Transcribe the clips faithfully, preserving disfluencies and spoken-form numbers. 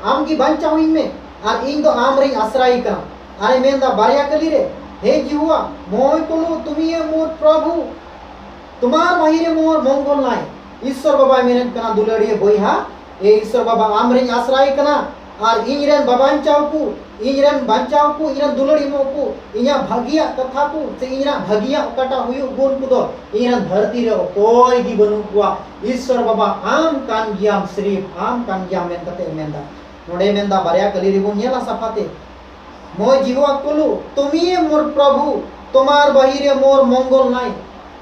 ᱟᱢ ᱜᱮ ᱵᱟᱧᱪᱟᱣᱤᱧ ᱢᱮ, ᱟᱨ ᱤᱧ ᱫᱚ ᱟᱢ ᱨᱮᱧ ᱟᱥᱨᱟᱭ ᱠᱟᱱᱟ᱾ ᱟᱨᱮ ᱢᱮᱱᱫᱟ ᱵᱟᱨᱭᱟ ᱠᱟᱹᱞᱤ ᱨᱮ, ᱦᱮ ᱡᱤᱦᱳᱣᱟ, ᱢᱚᱭ ᱠᱚᱞᱩ ᱛᱩᱢᱤᱭᱮ ᱢᱳᱨ ᱯᱨᱚᱵᱷᱩ, ᱛᱩᱢᱟᱨ ᱵᱟᱦᱤᱨᱮ ᱢᱳᱨ ᱢᱚᱝᱜᱚᱞ ᱱᱟᱭ᱾ ᱤᱥᱥᱚᱨ ᱵᱟᱵᱟᱭ ᱢᱮᱱᱮᱫ ᱠᱟᱱᱟ, ᱫᱩᱞᱟᱹᱲᱤᱭᱟᱹ ᱵᱚᱭᱦᱟ, ᱮ ᱤᱥᱥᱚᱨ ᱵᱟᱵᱟ, ᱟᱢ ᱨᱮᱧ ᱟᱥᱨᱟᱭ ᱠᱟᱱᱟ, ᱟᱨ ᱤᱧ ᱨᱮᱱ ᱵᱟᱵᱟᱧᱪᱟᱣ ᱠᱚ, ᱤᱧ ᱨᱮᱱ ᱵᱟᱧᱪᱟᱣ ᱠᱚ, ᱤᱧ ᱨᱮᱱ ᱫᱩᱞᱟᱹᱲ ᱮᱢᱚᱜ ᱠᱚ, ᱤᱧᱟᱹᱜ ᱵᱷᱟᱹᱜᱤᱭᱟᱜ ᱠᱟᱛᱷᱟ ᱠᱚ, ᱥᱮ ᱤᱧᱟᱹᱜ ᱵᱷᱟᱹᱜᱤᱭᱟᱜ ᱚᱠᱟᱴᱟᱜ ᱦᱩᱭᱩᱜ ᱜᱩᱱ ᱠᱚᱫᱚ ᱤᱧ ᱨᱮᱱ ᱫᱷᱟᱹᱨᱛᱤ ᱨᱮ ᱚᱠᱚᱭ ᱜᱮ ᱵᱟᱹᱱᱩᱜ ᱠᱚᱣᱟ᱾ ᱤᱥᱥᱚᱨ ᱵᱟᱵᱟ, ᱟᱢ ᱠᱟᱱ ᱜᱮᱭᱟᱢ, ᱥᱨᱤᱯ ᱟᱢ ᱠᱟᱱ ᱜᱮᱭᱟᱢ ᱢᱮᱱ ᱠᱟᱛᱮ ᱮ ᱢᱮᱱᱫᱟ᱾ ᱱᱚᱰᱮ ᱢᱮᱱᱫᱟ, ᱵᱟᱨᱭᱟ ᱠᱟᱹᱞᱤ ᱨᱮᱵᱚᱱ ᱧᱮᱞᱟ ᱥᱟᱯᱷᱟᱛᱮ, ᱢᱚᱭ ᱡᱤᱦᱳᱣᱟ ᱠᱚᱞᱩ, ᱛᱩᱢᱤᱭᱮ ᱢᱳᱨ ᱯᱨᱚᱵᱷᱩ, ᱛᱳᱢᱟᱨ ᱵᱟᱦᱤᱨᱮ ᱢᱳᱨ ᱢᱚᱝᱜᱚᱞ ᱱᱟᱭ᱾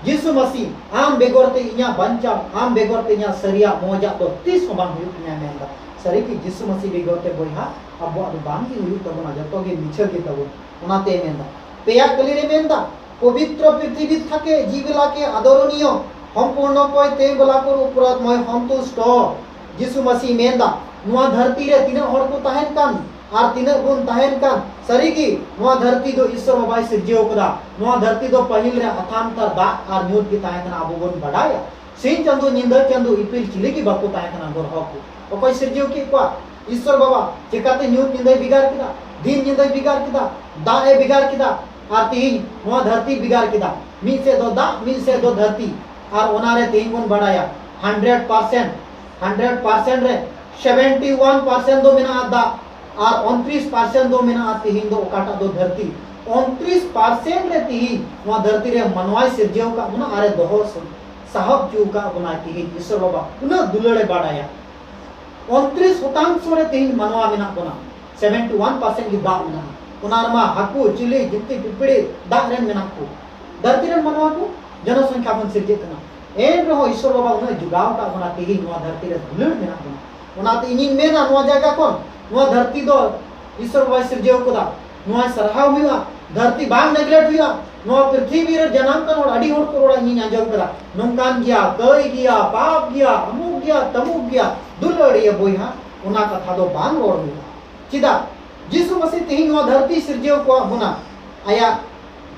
ᱡᱤᱥᱩ ᱢᱟᱥᱤ, ᱟᱢ ᱵᱮᱜᱚᱨ ᱛᱮ ᱤᱧᱟᱹᱜ ᱵᱟᱧᱪᱟᱣ, ᱟᱢ ᱵᱮᱜᱚᱨ ᱛᱮ ᱤᱧᱟᱹᱜ ᱥᱟᱹᱨᱤᱭᱟᱜ ᱢᱚᱡᱟᱜ ᱫᱚ ᱛᱤᱥ ᱦᱚᱸ ᱵᱟᱝ ᱦᱩᱭᱩᱜ ᱛᱤᱧᱟ ᱢᱮᱱᱫᱟ᱾ ᱥᱟᱹᱨᱤ ᱜᱮ, ᱡᱤᱥᱩ ᱢᱟᱥᱤ ᱵᱮᱜᱚᱨ ᱛᱮ ᱵᱚᱭᱦᱟ, ᱟᱵᱚᱣᱟᱜ ᱫᱚ ᱵᱟᱝ ᱜᱮ ᱦᱩᱭᱩᱜ ᱛᱟᱵᱚᱱᱟ, ᱡᱚᱛᱚ ᱜᱮ ᱢᱤᱪᱷᱟᱹ ᱜᱮ ᱛᱟᱵᱚᱱ᱾ ᱚᱱᱟᱛᱮ ᱢᱮᱱᱫᱟ, ᱯᱮᱭᱟ ᱠᱟᱹᱞᱤ ᱨᱮ ᱢᱮᱱᱫᱟ, ᱯᱚᱵᱤᱛᱨᱚ ᱯᱨᱤᱛᱷᱤᱵᱤ ᱛᱷᱟᱠᱮ ᱡᱤᱵᱤᱞᱟᱠᱮ ᱟᱫᱚᱨᱚᱱᱤᱭᱚ, ᱦᱚᱢᱯᱩᱨᱱᱚ ᱠᱚᱭ ᱛᱮ ᱵᱚᱞᱟᱠᱚᱨ ᱩᱯᱨᱟᱛ ᱢᱚᱭ ᱦᱚᱱᱛᱩᱥᱴᱚ᱾ ᱡᱤᱥᱩ ᱢᱟᱥᱤ ᱢᱮᱱᱫᱟ, ᱱᱚᱣᱟ ᱫᱷᱟᱹᱨᱛᱤ ᱨᱮ ᱛᱤᱱᱟᱹᱜ ᱦᱚᱲ ᱠᱚ ᱛᱟᱦᱮᱱ ᱠᱟᱱ, ᱟᱨ ᱛᱤᱱᱟᱹᱜ ᱵᱚᱱ ᱛᱟᱦᱮᱱ ᱠᱟᱱ, ᱥᱟᱹᱨᱤᱜᱮ ᱱᱚᱣᱟ ᱫᱷᱟᱹᱨᱛᱤ ᱫᱚ ᱤᱥᱥᱚᱨ ᱵᱟᱵᱟᱭ ᱥᱤᱨᱡᱟᱹᱣ ᱠᱟᱫᱟ᱾ ᱱᱚᱣᱟ ᱫᱷᱟᱹᱨᱛᱤ ᱫᱚ ᱯᱟᱹᱦᱤᱞ ᱨᱮ ᱟᱛᱷᱟᱢ ᱛᱟᱨ ᱫᱟᱜ ᱟᱨ ᱧᱩᱛ ᱜᱮ ᱛᱟᱦᱮᱸ ᱠᱟᱱᱟ, ᱟᱵᱚ ᱵᱚᱱ ᱵᱟᱰᱟᱭᱟ᱾ ᱥᱤᱧ ᱪᱟᱸᱫᱚ, ᱧᱤᱫᱟᱹ ᱪᱟᱸᱫᱚ, ᱤᱯᱤᱞ ᱪᱤᱞᱤ ᱜᱮ ᱵᱟᱠᱚ ᱛᱟᱦᱮᱸ ᱠᱟᱱᱟ ᱜᱨᱚᱦᱚ ᱠᱚ᱾ ᱚᱠᱚᱭ ᱥᱤᱨᱡᱟᱹᱣ ᱠᱮᱫ ᱠᱚᱣᱟ? ᱤᱥᱥᱚᱨ ᱵᱟᱵᱟ᱾ ᱪᱮᱠᱟᱛᱮ ᱧᱩᱛ ᱧᱤᱫᱟᱹᱭ ᱵᱷᱮᱜᱟᱨ ᱠᱮᱫᱟ, ᱫᱤᱱ ᱧᱤᱫᱟᱹᱭ ᱵᱷᱮᱜᱟᱨ ᱠᱮᱫᱟ, ᱫᱟᱜ ᱮ ᱵᱷᱮᱜᱟᱨ ᱠᱮᱫᱟ, ᱟᱨ ᱛᱤᱦᱤᱧ ᱱᱚᱣᱟ ᱫᱷᱟᱹᱨᱛᱤ ᱵᱷᱮᱜᱟᱨ ᱠᱮᱫᱟ? ᱢᱤᱫ ᱥᱮᱫ ᱫᱚ ᱫᱟᱜ, ᱢᱤᱫ ᱥᱮᱫ ᱫᱚ ᱫᱷᱟᱹᱨᱛᱤ᱾ ᱟᱨ ᱚᱱᱟᱨᱮ ᱛᱤᱦᱤᱧ ᱵᱚᱱ ᱵᱟᱰᱟᱭᱟ, ᱦᱟᱱᱰᱨᱮᱰ ᱯᱟᱨᱥᱮᱱᱴ, ᱦᱟᱱᱰᱨᱮᱰ ᱯᱟᱨᱥᱮᱱᱴ ᱨᱮ ᱥᱮᱵᱷᱮᱱᱴᱤ ᱣᱟᱱ ᱯᱟᱨᱥᱮᱱᱴ ᱫᱚ ᱢᱮᱱᱟᱜᱼᱟ ᱫᱟᱜ, ᱟᱨ ᱩᱱᱛᱨᱤᱥ ᱯᱟᱨᱥᱮᱱᱴ ᱫᱚ ᱢᱮᱱᱟᱜᱼᱟ ᱛᱤᱦᱤᱧ ᱫᱚ ᱚᱠᱟᱴᱟᱜ ᱫᱚ ᱫᱷᱟᱹᱨᱛᱤ᱾ ᱩᱱᱛᱨᱤᱥ ᱯᱟᱨᱥᱮᱱᱴ ᱨᱮ ᱛᱤᱦᱤᱧ ᱱᱚᱣᱟ ᱫᱷᱟᱹᱨᱛᱤ ᱨᱮ ᱢᱟᱱᱣᱟᱭ ᱥᱤᱨᱡᱟᱹᱣ ᱟᱠᱟᱫ ᱵᱚᱱᱟ ᱟᱨᱮ ᱫᱚᱦᱚ ᱥᱟᱦᱚᱵ ᱦᱚᱪᱚ ᱟᱠᱟᱫ ᱵᱚᱱᱟᱭ ᱛᱤᱦᱤᱧ ᱤᱥᱥᱚᱨ ᱵᱟᱵᱟ᱾ ᱩᱱᱟᱹᱜ ᱫᱩᱞᱟᱹᱲ ᱮ ᱵᱟᱰᱟᱭᱟ᱾ ᱩᱱᱛᱨᱤᱥ ᱥᱚᱛᱟᱝᱥᱚ ᱨᱮ ᱛᱤᱦᱤᱧ ᱢᱟᱱᱣᱟ ᱢᱮᱱᱟᱜ ᱵᱚᱱᱟ, ᱥᱮᱵᱷᱮᱱᱴᱤ ᱣᱟᱱ ᱯᱟᱨᱥᱮᱱᱴ ᱜᱮ ᱫᱟᱜ ᱢᱮᱱᱟᱜᱼᱟ᱾ ᱚᱱᱟ ᱨᱮᱢᱟ ᱦᱟᱹᱠᱩ, ᱪᱤᱞᱤ, ᱡᱤᱱᱛᱤ, ᱯᱤᱯᱤᱲᱤ ᱫᱟᱜ ᱨᱮᱱ ᱢᱮᱱᱟᱜ ᱠᱚ᱾ ᱫᱷᱟᱹᱨᱛᱤ ᱨᱮᱱ ᱢᱟᱱᱣᱟ ᱠᱚ ᱡᱚᱱᱚᱥᱚᱝᱠᱷᱟ ᱵᱚᱱ ᱥᱤᱨᱡᱟᱹᱜ ᱠᱟᱱᱟ᱾ ᱮᱱ ᱨᱮᱦᱚᱸ ᱤᱥᱥᱚᱨ ᱵᱟᱵᱟ ᱩᱱᱟᱹᱜ ᱡᱚᱜᱟᱣ ᱟᱠᱟᱫ ᱵᱚᱱᱟ, ᱛᱮᱦᱮᱧ ᱱᱚᱣᱟ ᱫᱷᱟᱹᱨᱛᱤ ᱨᱮ ᱫᱩᱞᱟᱹᱲ ᱢᱮᱱᱟᱜ ᱵᱚᱱᱟ᱾ ᱚᱱᱟᱛᱮ ᱤᱧᱤᱧ ᱢᱮᱱᱟ, ᱱᱚᱣᱟ ᱡᱟᱭᱜᱟ ᱠᱷᱚᱱ, ᱱᱚᱣᱟ ᱫᱷᱟᱹᱨᱛᱤ ᱫᱚ ᱤᱥᱥᱚᱨ ᱵᱟᱵᱟᱭ ᱥᱤᱨᱡᱟᱹᱣ ᱠᱟᱫᱟ, ᱱᱚᱣᱟ ᱥᱟᱨᱦᱟᱣ ᱦᱩᱭᱩᱜᱼᱟ᱾ ᱫᱷᱟᱹᱨᱛᱤ ᱵᱟᱝ neglect ᱦᱩᱭᱩᱜᱼᱟ᱾ ᱱᱚᱣᱟ ᱯᱨᱤᱛᱷᱤᱵᱤ ᱨᱮ ᱡᱟᱱᱟᱢ ᱠᱟᱱ ᱦᱚᱲ ᱟᱹᱰᱤ ᱦᱚᱲ ᱠᱚ ᱨᱚᱲᱟ, ᱤᱧᱤᱧ ᱟᱸᱡᱚᱢ ᱠᱟᱫᱟ, ᱱᱚᱝᱠᱟᱱ ᱜᱮᱭᱟ, ᱠᱟᱹᱭ ᱜᱮᱭᱟ, ᱯᱟᱯ ᱜᱮᱭᱟ, ᱟᱢᱩᱠ ᱜᱮᱭᱟ, ᱛᱟᱢᱩᱠ ᱜᱮᱭᱟ᱾ ᱫᱩᱞᱟᱹᱲᱤᱭᱟᱹ ᱵᱚᱭᱦᱟ, ᱚᱱᱟ ᱠᱟᱛᱷᱟ ᱫᱚ ᱵᱟᱝ ᱨᱚᱲ ᱦᱩᱭᱩᱜᱼᱟ᱾ ᱪᱮᱫᱟᱜ? ᱡᱤᱥᱩ ᱢᱟᱥᱤ ᱛᱮᱦᱮᱧ ᱱᱚᱣᱟ ᱫᱷᱟᱹᱨᱛᱤ ᱥᱤᱨᱡᱟᱹᱣ ᱠᱚᱣᱟᱜ ᱵᱚᱱᱟ, ᱟᱭᱟᱜ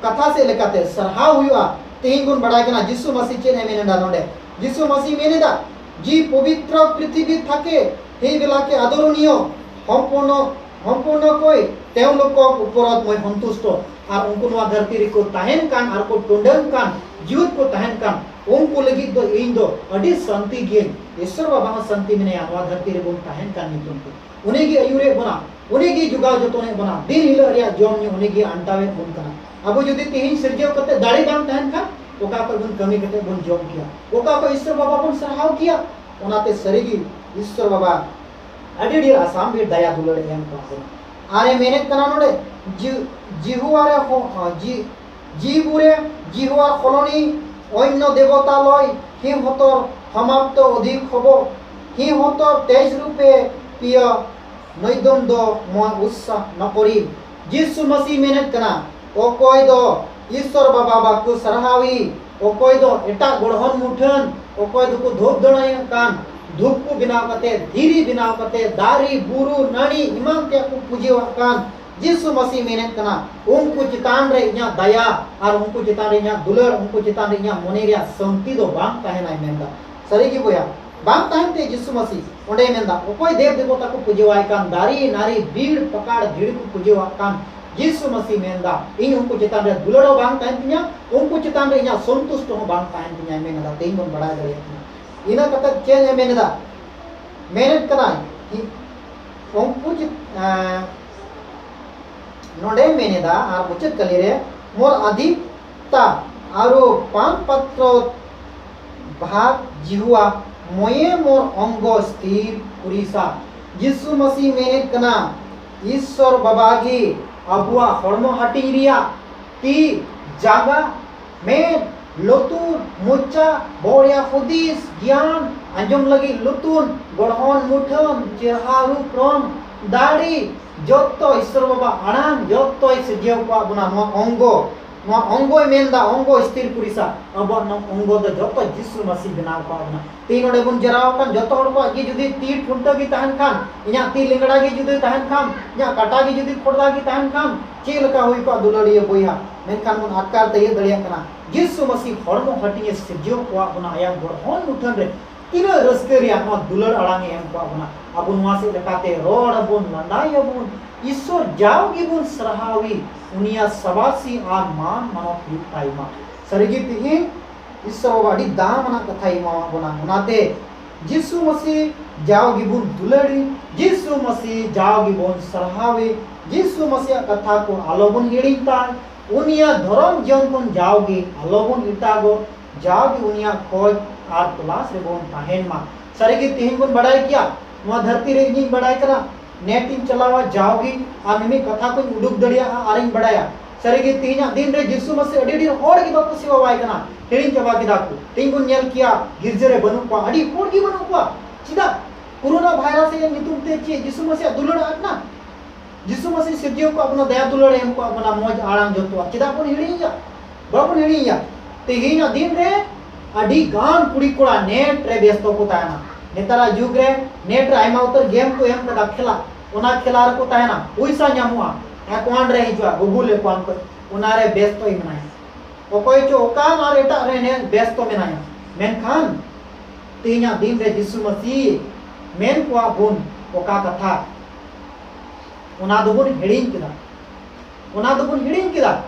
ᱠᱟᱛᱷᱟ ᱥᱮᱫ ᱞᱮᱠᱟᱛᱮ ᱥᱟᱨᱦᱟᱣ ᱦᱩᱭᱩᱜᱼᱟ᱾ ᱛᱮᱦᱮᱧ ᱵᱚᱱ ᱵᱟᱲᱟᱭ ᱠᱟᱱᱟ ᱡᱤᱥᱩ ᱢᱟᱥᱤ ᱪᱮᱫ ᱮ ᱢᱮᱱ ᱮᱫᱟ ᱱᱚᱰᱮ᱾ ᱡᱤᱥᱩ ᱢᱟᱥᱤ ᱢᱮᱱ ᱮᱫᱟ, ᱡᱤ ᱯᱚᱵᱤᱛᱨᱚ ᱯᱨᱤᱛᱷᱤᱵᱤ ᱛᱷᱟᱠᱮ সেইবিলাকে আদৰণীয় সম্পূৰ্ণ সম্পূৰ্ণকৈ তেওঁলোকক ওপৰত মই সন্তুষ্ট। আৰু ᱩᱱᱠᱩ ᱱᱚᱣᱟ ᱫᱷᱟᱹᱨᱛᱤ ᱨᱮᱠᱚ ᱛᱟᱦᱮᱱ ᱠᱟᱱ ᱟᱨ ᱠᱚ ᱴᱩᱰᱟᱹᱝ ᱠᱟᱱ, ᱡᱤᱣᱮᱫ ᱠᱚ ᱛᱟᱦᱮᱱ ᱠᱟᱱ, ᱩᱱᱠᱩ ᱞᱟᱹᱜᱤᱫ ᱫᱚ ᱤᱧ ᱫᱚ ᱟᱹᱰᱤ ᱥᱟᱱᱛᱤ ᱜᱤᱭᱟᱹᱧ᱾ ᱤᱥᱥᱚᱨ ᱵᱟᱵᱟ ᱦᱚᱸ ᱥᱟᱱᱛᱤ ᱢᱮᱱᱟᱭᱟ ᱱᱚᱣᱟ ᱫᱷᱟᱹᱨᱛᱤ ᱨᱮᱵᱚᱱ ᱛᱟᱦᱮᱱ ᱠᱟᱱ ᱧᱩᱛᱩᱢ ᱛᱮ᱾ ᱩᱱᱤ ᱜᱮ ᱟᱹᱭᱩᱨᱮᱫ ᱵᱚᱱᱟ, ᱩᱱᱤ ᱜᱮ ᱡᱚᱜᱟᱣ ᱡᱚᱛᱚᱱᱮᱫ ᱵᱚᱱᱟ᱾ ᱫᱤᱱ ᱦᱤᱞᱳᱜ ᱨᱮᱭᱟᱜ ᱡᱚᱢ ᱧᱩ ᱩᱱᱤ ᱜᱮ ᱟᱱᱴᱟᱣᱮᱫ ᱵᱚᱱ ᱠᱟᱱᱟ᱾ ᱟᱵᱚ ᱡᱩᱫᱤ ᱛᱮᱦᱮᱧ ᱥᱤᱨᱡᱟᱹᱣ ᱠᱟᱛᱮ ᱫᱟᱲᱮ ᱵᱟᱝ ᱛᱟᱦᱮᱱ ᱠᱷᱟᱱ, ᱚᱠᱟ ᱠᱷᱚᱱ ᱵᱚᱱ ᱠᱟᱹᱢᱤ ᱠᱟᱛᱮ ᱵᱚᱱ ᱡᱚᱢ ᱠᱮᱭᱟ? ᱚᱠᱟ ᱠᱷᱚᱱ ᱤᱥᱥᱚᱨ ᱵᱟᱵᱟ ᱵᱚᱱ ᱥᱟᱨᱦᱟᱣ ᱠᱮᱭᱟ? ᱚᱱᱟᱛᱮ ᱥᱟᱹᱨᱤᱜᱮ ᱤᱥᱥᱚᱨ ᱵᱟᱵᱟ ᱟᱹᱰᱤ ᱰᱷᱮᱨ ᱟᱥᱟᱢ ᱵᱤᱨ ᱫᱟᱭᱟ ᱫᱩᱞᱟᱹᱲ ᱮ ᱮᱢ ᱠᱟᱜ ᱵᱚᱱᱟ᱾ ᱟᱨ ᱮ ᱢᱮᱱᱮᱫ ᱠᱟᱱᱟ ᱱᱚᱰᱮ, ᱡᱤ-, ᱡᱤᱦᱩᱣᱟ ᱨᱮ ᱦᱚ-, ᱡᱤ-, ᱡᱤᱵᱩᱨᱮ ᱡᱤᱦᱩᱣᱟ ᱠᱷᱚᱞᱚᱱᱤ ᱚᱱᱱᱚ ᱫᱮᱵᱚᱛᱟ ᱞᱚᱭ ᱦᱤ ᱦᱚᱛᱚᱨ ᱦᱚᱢᱟᱯᱛᱚ ᱚᱫᱷᱤᱠ ᱦᱚᱵᱚ ᱦᱤ ᱦᱚᱛᱚᱨ ᱛᱮᱡᱽ ᱨᱩᱯᱮ ᱯᱤᱭᱟ ᱱᱚᱭᱫᱚᱢ ᱫᱚ ᱢᱚᱭ ᱩᱥᱥᱟ ᱱᱚᱠᱚᱨᱤ᱾ ᱡᱤᱥᱩ ᱢᱟᱹᱥᱤ ᱢᱮᱱᱮᱫ ᱠᱟᱱᱟ, ᱚᱠᱚᱭ ᱫᱚ ᱤᱥᱥᱚᱨ ᱵᱟᱵᱟ ᱵᱟᱠᱚ ᱥᱟᱨᱦᱟᱣᱤ, ᱚᱠᱚᱭ ᱫᱚ ᱮᱴᱟᱜ ᱜᱚᱲᱦᱚᱱ ᱢᱩᱴᱷᱟᱹᱱ, ᱚᱠᱚᱭ ᱫᱚᱠᱚ ᱫᱷᱩᱯ ᱫᱟᱲᱟᱭᱮᱫ ᱠᱟᱱ, ᱫᱷᱩᱯ ᱠᱚ ᱵᱮᱱᱟᱣ ᱠᱟᱛᱮ, ᱫᱷᱤᱨᱤ ᱵᱮᱱᱟᱣ ᱠᱟᱛᱮ, ᱫᱟᱨᱮ, ᱵᱩᱨᱩ, ᱱᱟᱹᱲᱤ, ᱮᱢᱟᱱ ᱛᱮᱭᱟᱜ ᱠᱚ ᱯᱩᱡᱟᱹᱣᱟᱜ ᱠᱟᱱ, ᱡᱤᱥᱩ ᱢᱟᱹᱥᱤ ᱢᱮᱱᱮᱫ ᱠᱟᱱᱟ, ᱩᱱᱠᱩ ᱪᱮᱛᱟᱱ ᱨᱮ ᱤᱧᱟᱹᱜ ᱫᱟᱭᱟ ᱟᱨ ᱩᱱᱠᱩ ᱪᱮᱛᱟᱱ ᱨᱮ ᱤᱧᱟᱹᱜ ᱫᱩᱞᱟᱹᱲ, ᱩᱱᱠᱩ ᱪᱮᱛᱟᱱ ᱨᱮ ᱤᱧᱟᱹᱜ ᱢᱚᱱᱮ ᱨᱮᱭᱟᱜ ᱥᱟᱹᱱᱛᱤ ᱫᱚ ᱵᱟᱝ ᱛᱟᱦᱮᱱᱟᱭ ᱢᱮᱱᱫᱟ᱾ ᱥᱟᱹᱨᱤ ᱜᱮ ᱵᱚᱭᱦᱟ, ᱵᱟᱝ ᱛᱟᱦᱮᱱ ᱛᱮ ᱡᱤᱥᱩ ᱢᱟᱹᱥᱤ ᱚᱸᱰᱮ ᱢᱮᱱᱫᱟ, ᱚᱠᱚᱭ ᱫᱮᱵ ᱫᱮᱵᱚᱛᱟ ᱠᱚ ᱯᱩᱡᱟᱹᱣᱟᱭ ᱠᱟᱱ, ᱫᱟᱨᱮ, ᱱᱟᱹᱲᱤ, ᱵᱤᱨ, ᱯᱟᱠᱟᱲ, ᱫᱷᱤᱨᱤ ᱠᱚ ᱯᱩᱡᱟᱹᱣᱟᱜ ᱠᱟᱱ, ᱡᱤᱥᱩ ᱢᱟᱹᱥᱤ ᱢᱮᱱᱫᱟ, ᱤᱧ ᱩᱱᱠᱩ ᱪᱮᱛᱟᱱ ᱨᱮ ᱫᱩᱞᱟᱹᱲ ᱦᱚᱸ ᱵᱟᱝ ᱛᱟᱦᱮᱱ ᱛᱤᱧᱟ, ᱩᱱᱠᱩ ᱪᱮᱛᱟᱱ ᱨᱮ ᱤᱧᱟᱹᱜ ᱥᱚᱱᱛᱩᱥᱴ ᱦᱚᱸ ᱵᱟᱝ ᱛᱟᱦᱮᱱ ᱛᱤᱧᱟ, ᱢᱮᱱ ᱮᱫᱟ᱾ ᱛᱮᱦᱮᱧ ᱵᱚᱱ ᱵᱟᱲᱟᱭ ᱫᱟᱲᱮᱭᱟᱜ ᱠᱟᱱᱟ᱾ ᱤᱱᱟᱹ ᱠᱟᱛᱮ ᱪᱮᱫ ᱮ ᱢᱮᱱ ᱮᱫᱟ? ᱢᱮᱱᱮᱫ ᱠᱟᱱᱟᱭ, ᱩᱱᱠᱩ ᱪᱮ-, ᱮᱸ, ᱱᱚᱰᱮ ᱢᱮᱱ ᱮᱫᱟ, ᱟᱨ ᱢᱩᱪᱟᱹᱫ ᱠᱟᱹᱞᱤ ᱨᱮ, ᱢᱳᱨ ᱟᱫᱤᱛᱛᱟ ᱟᱨᱳ ᱯᱟᱱ ᱯᱟᱛᱨᱚ ᱵᱷᱟᱜᱽ ᱡᱤᱦᱩᱣᱟ ᱢᱚᱭᱮ ᱢᱳᱨ ᱚᱝᱜᱚ ᱥᱛᱷᱤᱨ ᱠᱩᱨᱤᱥᱟ᱾ ᱡᱤᱥᱩ ᱢᱟᱹᱥᱤ ᱢᱮᱱᱮᱫ ᱠᱟᱱᱟ, ᱤᱥᱥᱚᱨ ᱵᱟᱵᱟ ᱜᱮ ᱟᱵᱚᱣᱟᱜ ᱦᱚᱲᱢᱚ ᱦᱟᱹᱴᱤᱧ ᱨᱮᱭᱟᱜ ᱛᱤ, ᱡᱟᱸᱜᱟ, ᱢᱮᱫ, ᱞᱩᱛᱩᱨ, ᱢᱚᱪᱟ, ᱵᱚᱦᱚᱜ ᱨᱮᱭᱟᱜ ᱦᱩᱫᱤᱥ, ᱜᱮᱭᱟᱱ, ᱟᱸᱡᱚᱢ ᱞᱟᱹᱜᱤᱫ ᱞᱩᱛᱩᱨ, ᱜᱚᱲᱦᱚᱱ ᱢᱩᱴᱷᱟᱹᱱ, ᱪᱮᱦᱨᱟ ᱨᱩᱯ ᱨᱚᱝ, ᱫᱟᱲᱮ, ᱡᱚᱛᱚ ᱤᱥᱥᱚᱨ ᱵᱟᱵᱟ ᱟᱲᱟᱝ, ᱡᱚᱛᱚᱭ ᱥᱤᱨᱡᱟᱹᱣ ᱠᱚᱣᱟᱜ ᱵᱚᱱᱟ᱾ ᱱᱚᱣᱟ ᱚᱝᱜᱚ, ᱱᱚᱣᱟ ᱚᱝᱜᱚᱭ ᱢᱮᱱᱫᱟ, ᱚᱝᱜᱚ ᱥᱛᱷᱤᱨ ᱯᱩᱨᱤᱥᱟ, ᱟᱵᱚᱣᱟᱜ ᱱᱚᱣᱟ ᱚᱝᱜᱚ ᱫᱚ ᱡᱚᱛᱚ ᱡᱤᱥᱩ ᱢᱟᱹᱥᱤ ᱵᱮᱱᱟᱣ ᱠᱟᱣᱟᱜ ᱵᱚᱱᱟ᱾ ᱛᱮᱦᱮᱧ ᱱᱚᱰᱮ ᱵᱚᱱ ᱡᱟᱨᱟᱣ ᱟᱠᱟᱱ ᱡᱚᱛᱚ ᱦᱚᱲ ᱠᱚᱣᱟᱜ ᱜᱮ ᱡᱩᱫᱤ ᱛᱤ ᱴᱷᱩᱱᱴᱟᱹ ᱜᱮ ᱛᱟᱦᱮᱱ ᱠᱷᱟᱱ, ᱤᱧᱟᱹᱜ ᱛᱤ ᱞᱮᱝᱲᱟ ᱜᱮ ᱡᱩᱫᱤ ᱛᱟᱦᱮᱱ ᱠᱷᱟᱱ, ᱤᱧᱟᱹᱜ ᱠᱟᱴᱟ ᱜᱮ ᱡᱩᱫᱤ ᱠᱷᱚᱲᱫᱟ ᱜᱮ ᱛᱟᱦᱮᱱ ᱠᱷᱟᱱ, ᱪᱮᱫ ᱞᱮᱠᱟ ᱦᱩᱭ ᱠᱚᱜᱼᱟ ᱫᱩᱞᱟᱹᱲᱤᱭᱟᱹ ᱵᱚᱭᱦᱟ? ᱢᱮᱱᱠᱷᱟᱱ ᱵᱚᱱ ᱟᱴᱠᱟᱨ ᱛᱤᱭᱟᱹᱜ ᱫᱟᱲᱮᱭᱟᱜ ᱠᱟᱱᱟ, ᱡᱤᱥᱩ ᱢᱟᱹᱥᱤ ᱦᱚᱲᱢᱚ ᱦᱟᱹᱴᱤᱧ ᱮ ᱥᱤᱨᱡᱟᱹᱣ ᱠᱚᱣᱟᱜ ᱵᱚᱱᱟ ᱟᱭᱟᱜ ᱜᱚᱲᱦᱚᱱ ᱢᱩᱴᱷᱟᱹᱱ ᱨᱮ᱾ ᱛᱤᱱᱟᱹᱜ ᱨᱟᱹᱥᱠᱟᱹ ᱨᱮᱭᱟᱜ ᱱᱚᱣᱟ ᱫᱩᱞᱟᱹᱲ ᱟᱲᱟᱝ ᱮ ᱮᱢ ᱠᱟᱜ ᱵᱚᱱᱟ᱾ ᱟᱵᱚ ᱱᱚᱣᱟ ᱥᱮᱫ ᱞᱮᱠᱟᱛᱮ ᱨᱚᱲ ᱟᱵᱚᱱ, ᱞᱟᱸᱫᱟᱭᱟᱵᱚᱱ, ᱤᱥᱥᱚᱨ ᱡᱟᱣ ᱜᱮᱵᱚᱱ ᱥᱟᱨᱦᱟᱣᱮ, ᱩᱱᱤᱭᱟᱜ ᱥᱟᱵᱟᱥᱤ ᱟᱨ ᱢᱟᱱ ᱢᱟᱱᱚᱛ ᱦᱩᱭᱩᱜ ᱛᱟᱭ ᱢᱟ᱾ ᱥᱟᱹᱨᱤᱜᱮ ᱛᱮᱦᱮᱧ ᱤᱥᱥᱚᱨ ᱵᱟᱵᱟ ᱟᱹᱰᱤ ᱫᱟᱢ ᱟᱱᱟᱜ ᱠᱟᱛᱷᱟᱭ ᱮᱢᱟᱣᱟᱫ ᱵᱚᱱᱟ᱾ ᱚᱱᱟᱛᱮ ᱡᱤᱥᱩ ᱢᱟᱹᱥᱤ ᱡᱟᱣ ᱜᱮᱵᱚᱱ ᱫᱩᱞᱟᱹᱲᱮ, ᱡᱤᱥᱩ ᱢᱟᱹᱥᱤ ᱡᱟᱣ ᱜᱮᱵᱚᱱ ᱥᱟᱨᱦᱟᱣᱮ, ᱡᱤᱥᱩ ᱢᱟᱹᱥᱤᱭᱟᱜ ᱠᱟᱛᱷᱟ ᱠᱚ ᱟᱞᱚᱵᱚᱱ ᱦᱤᱲᱤᱧ ᱛᱟᱭ, ᱩᱱᱤᱭᱟᱜ ᱫᱷᱚᱨᱚᱢ ᱡᱤᱭᱚᱱ ᱠᱷᱚᱱ ᱡᱟᱣᱜᱮ ᱟᱞᱚᱵᱚᱱ ᱮᱴᱟᱜᱚᱜ, ᱡᱟᱣᱜᱮ ᱩᱱᱤᱭᱟᱜ ᱠᱷᱚᱡᱽ ᱟᱨ ᱛᱚᱞᱟᱥ ᱨᱮᱵᱚᱱ ᱛᱟᱦᱮᱱ ᱢᱟ᱾ ᱥᱟᱹᱨᱤᱜᱮ ᱛᱮᱦᱮᱧ ᱵᱚᱱ ᱵᱟᱲᱟᱭ ᱠᱮᱭᱟ, ᱱᱚᱣᱟ ᱫᱷᱟᱹᱨᱛᱤ ᱨᱮ ᱤᱧᱤᱧ ᱵᱟᱲᱟᱭ ᱠᱟᱱᱟ, ᱱᱮᱴ ᱤᱧ ᱪᱟᱞᱟᱣᱟ ᱡᱟᱣᱜᱮ ᱟᱨ ᱢᱤᱢᱤᱫ ᱠᱟᱛᱷᱟ ᱠᱚᱧ ᱩᱰᱩᱠ ᱫᱟᱲᱮᱭᱟᱜᱼᱟ ᱟᱨᱤᱧ ᱵᱟᱲᱟᱭᱟ᱾ ᱥᱟᱹᱨᱤᱜᱮ ᱛᱮᱦᱮᱧᱟᱜ ᱫᱤᱱ ᱨᱮ ᱡᱤᱥᱩ ᱢᱟᱹᱥᱤ ᱟᱹᱰᱤ ᱰᱷᱮᱨ ᱦᱚᱲ ᱜᱮ ᱵᱟᱠᱚ ᱥᱮᱵᱟᱣᱟᱭ ᱠᱟᱱᱟ, ᱦᱤᱲᱤᱧ ᱪᱟᱵᱟ ᱠᱮᱫᱟ ᱠᱚ᱾ ᱛᱮᱦᱮᱧ ᱵᱚᱱ ᱧᱮᱞ ᱠᱮᱭᱟ ᱜᱤᱨᱡᱟᱹ ᱨᱮ ᱵᱟᱹᱱᱩᱜ ᱠᱚᱣᱟ, ᱟᱹᱰᱤ ᱦᱚᱲ ᱜᱮ ᱵᱟᱹᱱᱩᱜ ᱠᱚᱣᱟ᱾ ᱪᱮᱫᱟᱜ? ᱠᱳᱨᱳᱱᱟ ᱵᱷᱟᱭᱨᱟᱥ ᱨᱮᱭᱟᱜ ᱧᱩᱛᱩᱢ ᱛᱮ ᱪᱮᱫ ᱡᱤᱥᱩ ᱢᱟᱹᱥᱤᱭᱟᱜ ᱫᱩᱞᱟᱹᱲ ᱟᱫ ᱮᱱᱟ? ᱡᱤᱥᱩ ᱢᱟᱹᱥᱤ ᱥᱤᱨᱡᱟᱹᱣ ᱠᱚᱣᱟᱜ ᱵᱚᱱᱟ, ᱫᱟᱭᱟ ᱫᱩᱞᱟᱹᱲ ᱮ ᱮᱢ ᱠᱚᱣᱟᱜ ᱵᱚᱱᱟ, ᱢᱚᱡᱽ ᱟᱲᱟᱝ ᱡᱚᱛᱚᱣᱟᱜ᱾ ᱪᱮᱫᱟᱜ ᱵᱚᱱ ᱦᱤᱲᱤᱧᱟ? ᱵᱟᱵᱚᱱ ᱦᱤᱲᱤᱧᱟ᱾ ᱛᱮᱦᱮᱧᱟᱜ ᱫᱤᱱ ᱨᱮ ᱟᱹᱰᱤ ᱜᱟᱱ ᱠᱩᱲᱤ ᱠᱚᱲᱟ ᱱᱮᱴ ᱨᱮ ᱵᱮᱥᱛᱚ ᱠᱚ ᱛᱟᱦᱮᱱᱟ᱾ ᱱᱮᱛᱟᱨᱟᱜ ᱡᱩᱜᱽ ᱨᱮ ᱱᱮᱴ ᱨᱮ ᱟᱭᱢᱟ ᱩᱛᱟᱹᱨ ᱜᱮᱢ ᱠᱚ ᱮᱢ ᱠᱟᱫᱟ, ᱠᱷᱮᱞᱟ, ᱚᱱᱟ ᱠᱷᱮᱞᱟ ᱨᱮᱠᱚ ᱛᱟᱦᱮᱱᱟ᱾ ᱯᱚᱭᱥᱟ ᱧᱟᱢᱚᱜᱼᱟ, ᱮᱠᱟᱣᱩᱱᱴ ᱨᱮ ᱦᱤᱡᱩᱜᱼᱟ, ᱜᱩᱜᱩᱞ ᱮᱠᱟᱣᱩᱱᱴ ᱠᱷᱚᱱ, ᱚᱱᱟ ᱨᱮ ᱵᱮᱥᱛᱚᱭ ᱢᱮᱱᱟᱭᱟ᱾ ᱚᱠᱚᱭ ᱪᱚ ᱚᱠᱟᱱ ᱟᱨ ᱮᱴᱟᱜ ᱨᱮ ᱱᱮᱴ ᱵᱮᱥᱛᱚ ᱢᱮᱱᱟᱭᱟ᱾ ᱢᱮᱱᱠᱷᱟᱱ ᱛᱮᱦᱮᱧᱟᱜ ᱫᱤᱱ ᱨᱮ ᱡᱤᱥᱩ ᱢᱟᱹᱥᱤ ᱢᱮᱱ ᱠᱚᱣᱟ ᱵᱚᱱ ᱚᱠᱟ ᱠᱟᱛᱷᱟ, ᱚᱱᱟ ᱫᱚᱵᱚᱱ ᱦᱤᱲᱤᱧ ᱠᱮᱫᱟ᱾ ᱚᱱᱟ ᱫᱚᱵᱚᱱ ᱦᱤᱲᱤᱧ ᱠᱮᱫᱟ᱾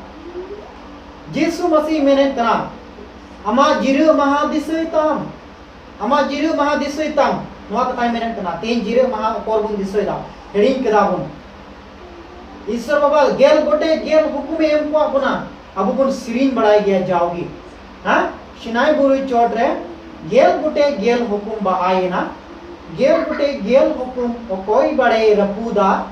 ᱡᱤᱥᱩ ᱢᱟᱹᱥᱤ ᱢᱮᱱᱮᱫ ᱠᱟᱱᱟ, "ᱟᱢᱟᱜ ᱡᱤᱨᱟᱹ ᱢᱟᱦᱟ ᱫᱤᱥᱟᱹᱭ ᱛᱟᱢ, ᱟᱢᱟᱜ ᱡᱤᱨᱟᱹ ᱢᱟᱦᱟ ᱫᱤᱥᱟᱹᱭ ᱛᱟᱢ", ᱱᱚᱣᱟ ᱠᱟᱛᱷᱟᱭ ᱢᱮᱱᱮᱫ ᱠᱟᱱᱟ᱾ ᱛᱮᱦᱮᱧ ᱡᱤᱨᱟᱹ ᱢᱟᱦᱟ ᱚᱠᱚᱨ ᱵᱚᱱ ᱫᱤᱥᱟᱹᱭᱮᱫᱟ? ᱦᱤᱲᱤᱧ ᱠᱮᱫᱟ ᱵᱚᱱ᱾ ᱤᱥᱥᱚᱨ ᱵᱟᱵᱟ ᱜᱮᱞ ᱜᱚᱴᱮᱡ ᱜᱮᱞ ᱦᱩᱠᱩᱢᱮ ᱮᱢ ᱠᱚᱣᱟᱜ ᱵᱚᱱᱟ, ᱟᱵᱚ ᱵᱚᱱ ᱥᱮᱨᱮᱧ ᱵᱟᱲᱟᱭ ᱜᱮᱭᱟ ᱡᱟᱣᱜᱮ᱾ ᱦᱮᱸ, ᱥᱤᱱᱟᱭ ᱵᱩᱨᱩ ᱪᱚᱴ ᱨᱮ ᱜᱮᱞ ᱜᱚᱴᱮᱡ ᱜᱮᱞ ᱦᱩᱠᱩᱢ ᱵᱟᱦᱟᱭᱮᱱᱟ, ᱜᱮᱞ ᱜᱚᱴᱮᱡ ᱜᱮᱞ ᱦᱩᱠᱩᱢ ᱚᱠᱚᱭ ᱵᱟᱲᱮᱭ ᱨᱟᱹᱯᱩᱫᱟ,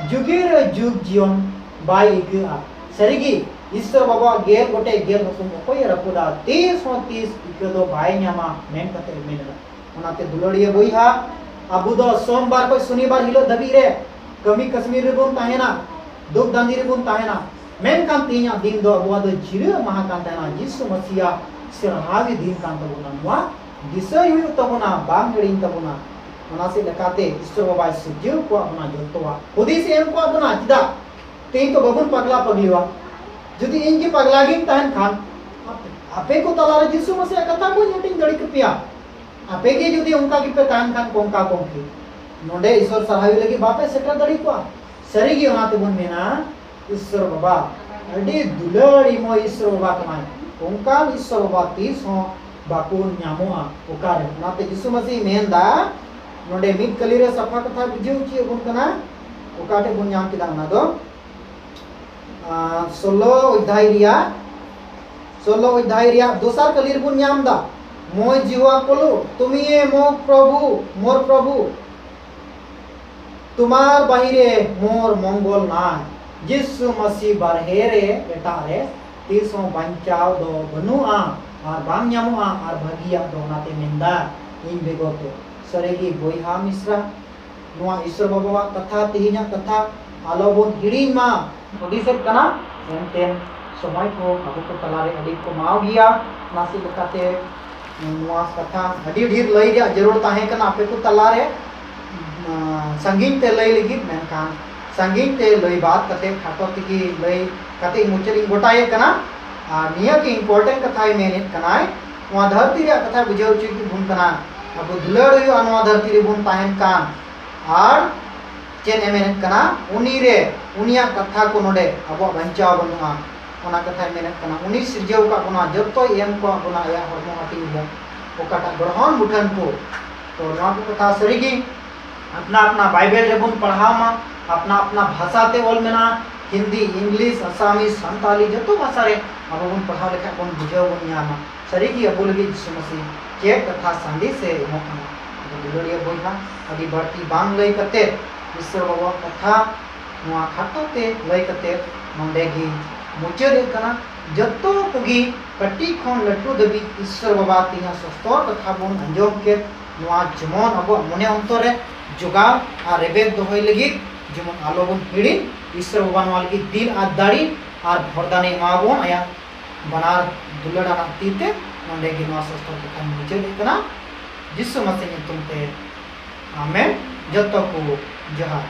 ᱡᱩᱜᱮ ᱨᱮ ᱡᱩᱜᱽ ᱡᱤᱭᱚᱱ ᱵᱟᱭ ᱟᱹᱭᱠᱟᱹᱜᱼᱟ᱾ ᱥᱟᱹᱨᱤᱜᱮ, ᱤᱥᱥᱚᱨ ᱵᱟᱵᱟᱣᱟᱜ ᱜᱮᱞ ᱜᱚᱴᱮᱡ ᱜᱮᱞ ᱦᱩᱠᱩᱢ ᱚᱠᱚᱭᱮ ᱨᱟᱹᱯᱩᱫᱟ, ᱛᱤᱥ ᱦᱚᱸ ᱛᱤᱥ ᱤᱠᱟᱹ ᱫᱚ ᱵᱟᱭ ᱧᱟᱢᱟ ᱢᱮᱱ ᱠᱟᱛᱮ ᱢᱮᱱ ᱮᱫᱟ᱾ ᱚᱱᱟᱛᱮ ᱫᱩᱞᱟᱹᱲᱤᱭᱟᱹ ᱵᱚᱭᱦᱟ, ᱟᱵᱚ ᱫᱚ ᱥᱳᱢᱵᱟᱨ ᱠᱷᱚᱱ ᱥᱚᱱᱤᱵᱟᱨ ᱦᱤᱞᱳᱜ ᱫᱷᱟᱹᱵᱤᱡ ᱨᱮ ᱠᱟᱹᱢᱤ ᱠᱟᱹᱥᱢᱤ ᱨᱮᱵᱚᱱ ᱛᱟᱦᱮᱱᱟ, ᱫᱩᱠ ᱫᱟᱸᱫᱤ ᱨᱮᱵᱚᱱ ᱛᱟᱦᱮᱱᱟ᱾ ᱢᱮᱱᱠᱷᱟᱱ ᱛᱮᱦᱮᱧᱟᱜ ᱫᱤᱱ ᱫᱚ ᱟᱵᱚᱣᱟᱜ ᱫᱚ ᱡᱤᱨᱟᱹ ᱢᱟᱦᱟ ᱠᱟᱱ ᱛᱟᱦᱮᱱᱟ, ᱡᱤᱥᱩ ᱢᱟᱹᱥᱤᱭᱟᱜ ᱥᱮᱨᱦᱟᱣᱤ ᱫᱤᱱ ᱠᱟᱱ ᱛᱟᱵᱚᱱᱟ᱾ ᱱᱚᱣᱟ ᱫᱤᱥᱟᱹᱭ ᱦᱩᱭᱩᱜ ᱛᱟᱵᱚᱱᱟ, ᱵᱟᱝ ᱦᱤᱲᱤᱧ ᱛᱟᱵᱚᱱᱟ᱾ ᱚᱱᱟ ᱥᱮᱫ ᱞᱮᱠᱟᱛᱮ ᱤᱥᱥᱚᱨ ᱵᱟᱵᱟᱭ ᱥᱤᱨᱡᱟᱹᱣ ᱠᱚᱣᱟᱜ ᱵᱚᱱᱟ ᱡᱚᱛᱚᱣᱟᱜ᱾ ᱦᱩᱫᱤᱥ ᱮ ᱮᱢ ᱠᱚᱣᱟᱜ ᱵᱚᱱᱟ᱾ ᱪᱮᱫᱟᱜ ᱛᱮᱦᱮᱧ ᱫᱚ ᱵᱟᱵᱚᱱ ᱯᱟᱜᱽᱞᱟ ᱯᱟᱜᱽᱞᱤᱣᱟ? ᱡᱩᱫᱤ ᱤᱧ ᱜᱮ ᱯᱟᱜᱽᱞᱟ ᱜᱤᱧ ᱛᱟᱦᱮᱱ ᱠᱷᱟᱱ, ᱟᱯᱮ ᱠᱚ ᱛᱟᱞᱟᱨᱮ ᱡᱤᱥᱩ ᱢᱟᱹᱥᱤᱭᱟᱜ ᱠᱟᱛᱷᱟ ᱵᱟᱹᱧ ᱦᱟᱹᱴᱤᱧ ᱫᱟᱲᱮ ᱠᱮᱯᱮᱭᱟ᱾ ᱟᱯᱮ ᱜᱮ ᱡᱩᱫᱤ ᱚᱱᱠᱟ ᱜᱮᱯᱮ ᱛᱟᱦᱮᱱ ᱠᱷᱟᱱ ᱠᱚᱝᱠᱟ ᱠᱚᱝᱠᱤ, ᱱᱚᱰᱮ ᱤᱥᱚᱨ ᱥᱟᱨᱦᱟᱣᱤ ᱞᱟᱹᱜᱤᱫ ᱵᱟᱯᱮ ᱥᱮᱴᱮᱨ ᱫᱟᱲᱮ ᱠᱚᱣᱟ᱾ ᱥᱟᱹᱨᱤ ᱜᱮ ᱚᱱᱟ ᱛᱮᱵᱚᱱ ᱢᱮᱱᱟ, ᱤᱥᱚᱨ ᱵᱟᱵᱟ ᱟᱹᱰᱤ ᱫᱩᱞᱟᱹᱲ ᱤᱢᱚᱭ ᱤᱥᱚᱨ ᱵᱟᱵᱟ ᱠᱟᱱᱟᱭ᱾ ᱚᱱᱠᱟᱱ ᱤᱥᱚᱨ ᱵᱟᱵᱟ ᱛᱤᱥ ᱦᱚᱸ ᱵᱟᱠᱚ ᱧᱟᱢᱚᱜᱼᱟ᱾ ᱚᱠᱟᱨᱮ? ᱚᱱᱟᱛᱮ ᱡᱤᱥᱩ ᱢᱟᱹᱥᱤ ᱢᱮᱱᱫᱟ, ᱱᱚᱰᱮ ᱢᱤᱫ ᱠᱟᱹᱞᱤ ᱨᱮ ᱥᱟᱯᱷᱟ ᱠᱟᱛᱷᱟ ᱵᱩᱡᱷᱟᱹᱣ ᱦᱚᱪᱚᱭᱮᱫ ᱵᱚᱱ ᱠᱟᱱᱟ᱾ ᱚᱠᱟ ᱴᱷᱮᱡ ᱵᱚᱱ ᱧᱟᱢ ᱠᱮᱫᱟ ᱚᱱᱟ ᱫᱚ? ᱟᱨ ᱥᱳᱞᱳ ᱚᱫᱷᱭᱟᱭ ᱨᱮᱭᱟᱜ, ᱥᱳᱞᱳ ᱚᱫᱷᱭᱟᱭ ᱨᱮᱭᱟᱜ ᱫᱚᱥᱟᱨ ᱠᱟᱹᱞᱤ ᱨᱮᱵᱚᱱ ᱧᱟᱢ ᱮᱫᱟ, ᱢᱚᱭ ᱡᱤᱣᱟ ᱠᱚᱞᱩ, ᱛᱩᱢᱤᱭᱮ ᱢᱚ ᱯᱨᱚᱵᱷᱩ, ᱢᱚᱨ ᱯᱨᱚᱵᱷᱩ, ᱛᱩᱢᱟᱨ ᱵᱟᱦᱤᱨᱮ ᱢᱚᱨ ᱢᱚᱝᱜᱚᱞ ᱱᱟᱭ᱾ ᱡᱤᱥᱩ ᱢᱟᱹᱥᱤ ᱵᱟᱨᱦᱮ ᱨᱮ, ᱮᱴᱟᱜ ᱨᱮ ᱛᱤᱥ ᱦᱚᱸ ᱵᱟᱧᱪᱟᱣ ᱫᱚ ᱵᱟᱹᱱᱩᱜᱼᱟ ᱟᱨ ᱵᱟᱝ ᱧᱟᱢᱚᱜᱼᱟ, ᱟᱨ ᱵᱷᱟᱹᱜᱤᱭᱟᱜ ᱫᱚ ᱚᱱᱟᱛᱮ ᱢᱮᱱᱫᱟ, ᱤᱧ ᱵᱮᱜᱚᱨ ᱛᱮ᱾ ᱥᱟᱹᱨᱤᱜᱮ ᱵᱚᱭᱦᱟ ᱢᱤᱥᱨᱟ, ᱱᱚᱣᱟ ᱤᱥᱚᱨ ᱵᱟᱵᱟᱣᱟᱜ ᱠᱟᱛᱷᱟ, ᱛᱮᱦᱮᱧᱟᱜ ᱠᱟᱛᱷᱟ ᱟᱞᱚ ᱵᱚᱱ ᱦᱤᱲᱤᱧ ᱢᱟ᱾ ᱦᱩᱫᱤᱥᱮᱫ ᱠᱟᱱᱟ, ᱮᱱᱛᱮ ᱥᱚᱢᱚᱭ ᱠᱚ ᱟᱵᱚ ᱠᱚ ᱛᱟᱞᱟᱨᱮ ᱟᱹᱰᱤ ᱠᱚᱢᱟᱣ ᱜᱮᱭᱟ᱾ ᱚᱱᱟ ᱪᱮᱫ ᱞᱮᱠᱟᱛᱮ ᱱᱚᱣᱟ ᱠᱟᱛᱷᱟ ᱟᱹᱰᱤ ᱰᱷᱮᱨ ᱞᱟᱹᱭ ᱨᱮᱭᱟᱜ ᱡᱟᱹᱨᱩᱲ ᱛᱟᱦᱮᱸ ᱠᱟᱱᱟ ᱟᱯᱮ ᱠᱚ ᱛᱟᱞᱟᱨᱮ, ᱟᱸ, ᱥᱟᱺᱜᱤᱧ ᱛᱮ ᱞᱟᱹᱭ ᱞᱟᱹᱜᱤᱫ, ᱢᱮᱱᱠᱷᱟᱱ ᱥᱟᱺᱜᱤᱧ ᱛᱮ ᱞᱟᱹᱭ ᱵᱟᱫ ᱠᱟᱛᱮ ᱠᱷᱟᱴᱚ ᱛᱮᱜᱮ ᱞᱟᱹᱭ ᱠᱟᱛᱮ ᱤᱧ ᱢᱩᱪᱟᱹᱫ ᱤᱧ ᱜᱚᱴᱟᱭᱮᱫ ᱠᱟᱱᱟ᱾ ᱟᱨ ᱱᱤᱭᱟᱹ ᱜᱮ important ᱠᱟᱛᱷᱟᱭ ᱢᱮᱱᱮᱫ ᱠᱟᱱᱟᱭ, ᱱᱚᱣᱟ ᱫᱷᱟᱹᱨᱛᱤ ᱨᱮᱭᱟᱜ ᱠᱟᱛᱷᱟᱭ ᱵᱩᱡᱷᱟᱹᱣ ᱦᱚᱪᱚᱭᱮᱫ ᱵᱚᱱ ᱠᱟᱱᱟ᱾ ᱟᱵᱚ ᱫᱩᱞᱟᱹᱲ ᱦᱩᱭᱩᱜᱼᱟ ᱱᱚᱣᱟ ᱫᱷᱟᱹᱨᱛᱤ ᱨᱮᱵᱚᱱ ᱛᱟᱦᱮᱱ ᱠᱷᱟᱱ᱾ ᱟᱨ ᱪᱮᱫ ᱮ ᱢᱮᱱᱮᱫ ᱠᱟᱱᱟ? ᱩᱱᱤ ᱨᱮ, ᱩᱱᱤᱭᱟᱜ ᱠᱟᱛᱷᱟ ᱠᱚ ᱱᱚᱰᱮ ᱟᱵᱚᱣᱟᱜ ᱵᱟᱧᱪᱟᱣ ᱵᱟᱹᱱᱩᱜᱼᱟ᱾ ᱚᱱᱟ ᱠᱟᱛᱷᱟᱭ ᱢᱮᱱᱮᱫ ᱠᱟᱱᱟ, ᱩᱱᱤ ᱥᱤᱨᱡᱟᱹᱣ ᱟᱠᱟᱫ ᱵᱚᱱᱟ, ᱡᱚᱛᱚᱭ ᱮᱢ ᱟᱠᱟᱫ ᱵᱚᱱᱟ ᱟᱭᱟᱜ ᱦᱚᱲᱢᱚ ᱦᱟᱹᱴᱤᱧ ᱨᱮ, ᱚᱠᱟᱴᱟᱜ ᱜᱚᱲᱦᱚᱱ ᱢᱩᱴᱷᱟᱹᱱ ᱠᱚ᱾ ᱛᱚ ᱱᱚᱣᱟ ᱠᱚ ᱠᱟᱛᱷᱟ ᱥᱟᱹᱨᱤᱜᱮ ᱟᱯᱱᱟ ᱟᱯᱱᱟ ᱵᱟᱭᱵᱮᱞ ᱨᱮᱵᱚᱱ ᱯᱟᱲᱦᱟᱣ ᱢᱟ, ᱟᱯᱱᱟ ᱟᱯᱱᱟ ᱵᱷᱟᱥᱟ ᱛᱮ ᱚᱞ ᱢᱮᱱᱟᱜᱼᱟ, ᱦᱤᱱᱫᱤ, ᱤᱝᱞᱤᱥ, ᱟᱥᱟᱢᱤᱡ, ᱥᱟᱱᱛᱟᱞᱤ, ᱡᱚᱛᱚ ᱵᱷᱟᱥᱟ ᱨᱮ ᱟᱵᱚ ᱵᱚᱱ ᱯᱟᱲᱦᱟᱣ ᱞᱮᱠᱷᱟᱱ ᱵᱚᱱ ᱵᱩᱡᱷᱟᱹᱣ ᱵᱚᱱ ᱧᱟᱢᱟ᱾ ᱥᱟᱹᱨᱤᱜᱮ ᱟᱵᱚ ᱞᱟᱹᱜᱤᱫ ᱡᱤᱥᱩ ᱢᱟᱹᱥᱤ ᱪᱮᱫ ᱠᱟᱛᱷᱟ ᱥᱟᱸᱫᱮᱥ ᱮ ᱮᱢᱚᱜ ᱠᱟᱱᱟ᱾ ᱟᱫᱚ ᱫᱩᱞᱟᱹᱲᱤᱭᱟᱹ ᱵᱚᱭᱦᱟ, ᱟᱹᱰᱤ ᱵᱟᱹᱲᱛᱤ ᱵᱟᱝ ᱞᱟᱹᱭ ᱠᱟᱛᱮ ᱤᱥᱚᱨ ᱵᱟᱵᱟᱣᱟᱜ ᱠᱟᱛᱷᱟ ᱱᱚᱣᱟ ᱠᱷᱟᱴᱚ ᱛᱮ ᱞᱟᱹᱭ ᱠᱟᱛᱮ ᱱᱚᱰᱮ ᱜᱮ ᱢᱩᱪᱟᱹᱫ ᱦᱩᱭᱩᱜ ᱠᱟᱱᱟ᱾ ᱡᱚᱛᱚ ᱠᱚᱜᱮ ᱠᱟᱹᱴᱤᱡ ᱠᱷᱚᱱ ᱞᱟᱹᱴᱩ ᱫᱷᱟᱹᱵᱤᱡ ᱤᱥᱚᱨ ᱵᱟᱵᱟ ᱛᱤᱧᱟ ᱥᱚᱥᱛᱚᱨ ᱠᱟᱛᱷᱟ ᱵᱚᱱ ᱟᱸᱡᱚᱢ ᱠᱮᱫ, ᱱᱚᱣᱟ ᱡᱮᱢᱚᱱ ᱟᱵᱚᱣᱟᱜ ᱢᱚᱱᱮ ᱚᱱᱛᱚᱨ ᱨᱮ ᱡᱚᱜᱟᱣ ᱟᱨ ᱨᱮᱵᱮᱫ ᱫᱚᱦᱚᱭ ᱞᱟᱹᱜᱤᱫ ᱡᱮᱢᱚᱱ ᱟᱞᱚ ᱵᱚᱱ ᱦᱤᱲᱤᱧ᱾ ᱤᱥᱚᱨ ᱵᱟᱵᱟ ᱱᱚᱣᱟ ᱞᱟᱹᱜᱤᱫ ᱫᱤᱞ ᱟᱨ ᱫᱟᱲᱮ ᱟᱨ ᱵᱷᱚᱨᱫᱟᱱᱮ ᱮᱢᱟ ᱵᱚᱱ, ᱟᱭᱟᱜ ᱵᱟᱱᱟᱨ ᱫᱩᱞᱟᱹᱲ ᱟᱱᱟᱜ ᱛᱤ ᱛᱮ᱾ ᱱᱚᱰᱮ ᱜᱮ ᱱᱚᱣᱟ ᱥᱚᱥᱛᱚᱨ ᱠᱟᱛᱷᱟᱧ ᱢᱩᱪᱟᱹᱫ ᱮᱫ ᱠᱟᱱᱟ᱾ ᱡᱤᱥᱩ ᱢᱟᱥᱤ ᱧᱩᱛᱩᱢ ᱛᱮ, ᱟᱢᱮᱱ᱾ ᱡᱚᱛᱚ ᱠᱚ ᱡᱚᱦᱟᱨ᱾